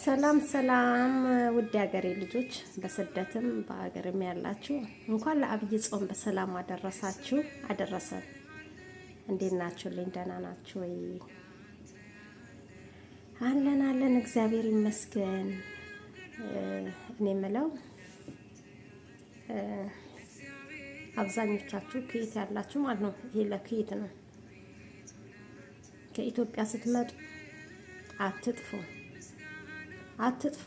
ሰላም ሰላም ውድ ሀገሬ ልጆች፣ በስደትም በሀገርም ያላችሁ እንኳን ለአብይ ጾም በሰላም አደረሳችሁ አደረሰን። እንዴት ናችሁልኝ? ደህና ናችሁ ወይ? አለን አለን፣ እግዚአብሔር ይመስገን። እኔ የምለው አብዛኞቻችሁ ኩዌት ያላችሁ ማለት ነው፣ ይሄ ለኩዌት ነው። ከኢትዮጵያ ስትመጡ አትጥፉ አትጥፉ።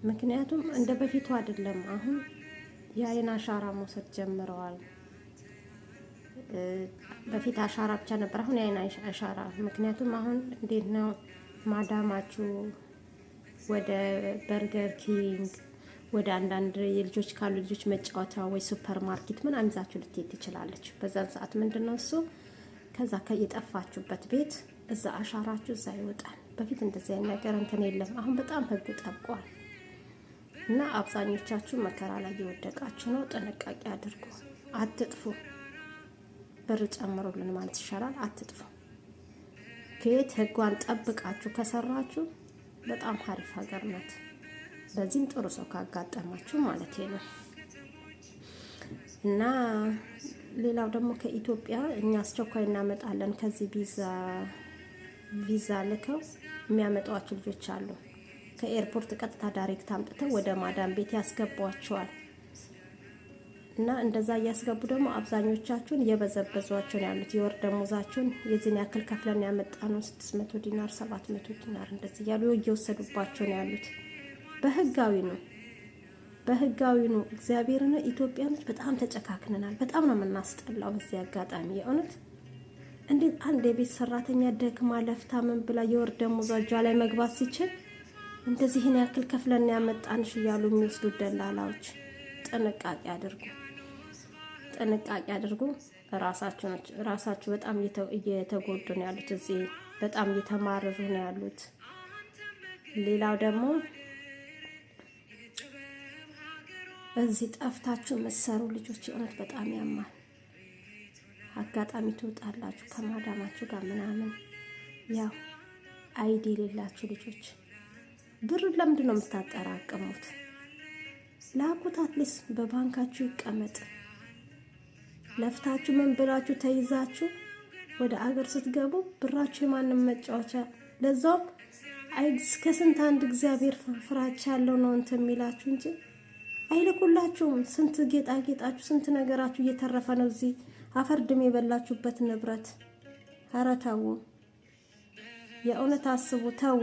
ምክንያቱም እንደ በፊቱ አይደለም። አሁን የአይን አሻራ መውሰድ ጀምረዋል። በፊት አሻራ ብቻ ነበር፣ አሁን የአይን አሻራ። ምክንያቱም አሁን እንዴት ነው ማዳማችሁ ወደ በርገር ኪንግ፣ ወደ አንዳንድ የልጆች ካሉ ልጆች መጫወቻ ወይ ሱፐር ማርኬት ምናምን ይዛችሁ ልትሄድ ትችላለች። በዛን ሰዓት ምንድን ነው እሱ ከዛ የጠፋችሁበት ቤት እዛ አሻራችሁ እዛ ይወጣል። በፊት እንደዚህ አይነት ነገር እንትን የለም። አሁን በጣም ህጉ ጠብቋል እና አብዛኞቻችሁ መከራ ላይ እየወደቃችሁ ነው። ጥንቃቄ አድርጉ፣ አትጥፉ። ብር ጨምሩልን ማለት ይሻላል። አትጥፉ። ከየት ህጓን ጠብቃችሁ ከሰራችሁ በጣም ሀሪፍ ሀገር ናት። በዚህም ጥሩ ሰው ካጋጠማችሁ ማለት ነው። እና ሌላው ደግሞ ከኢትዮጵያ እኛ አስቸኳይ እናመጣለን ከዚህ ቪዛ ልከው የሚያመጧቸው ልጆች አሉ። ከ airport ቀጥታ direct አምጥተው ወደ ማዳም ቤት ያስገቧቸዋል። እና እንደዛ እያስገቡ ደግሞ አብዛኞቻችሁን እየበዘበዟቸው ነው ያሉት። የወር ደሞዛችሁን የዚህን ያክል ከፍለን ያመጣነው 600 ዲናር፣ 700 ዲናር እንደዚህ እያሉ እየወሰዱባቸው ነው ያሉት። በህጋዊ ነው በህጋዊ ነው። እግዚአብሔርን ኢትዮጵያኖች በጣም ተጨካክነናል። በጣም ነው የምናስጠላው። በዚህ አጋጣሚ የእውነት እንዴት አንድ የቤት ሰራተኛ ደክማ ለፍታ ምን ብላ የወር ደሞዟ እጇ ላይ መግባት ሲችል እንደዚህን ያክል ከፍለን ያመጣንሽ እያሉ የሚወስዱት ደላላዎች፣ ጥንቃቄ አድርጉ፣ ጥንቃቄ አድርጉ። ራሳችሁ በጣም እየተጎዱ ነው ያሉት። እዚህ በጣም እየተማረሩ ነው ያሉት። ሌላው ደግሞ እዚህ ጠፍታችሁ የምትሰሩ ልጆች የእውነት በጣም ያማል። አጋጣሚ ትወጣላችሁ ከማዳማችሁ ጋር ምናምን፣ ያው ID የሌላችሁ ልጆች ብር ለምንድን ነው የምታጠራቅሙት? ላኩት፣ at least በባንካችሁ ይቀመጥ። ለፍታችሁ ምን ብላችሁ ተይዛችሁ ወደ አገር ስትገቡ ብራችሁ የማንም መጫወቻ፣ ለዛውም ከስንት አንድ እግዚአብሔር ፍራቻ ያለው ነው እንትን የሚላችሁ እንጂ አይልኩላችሁም። ስንት ጌጣጌጣችሁ ስንት ነገራችሁ እየተረፈ ነው እዚህ አፈር ድሜ የበላችሁበት ንብረት። ኧረ ተው፣ የእውነት አስቡ፣ ተው።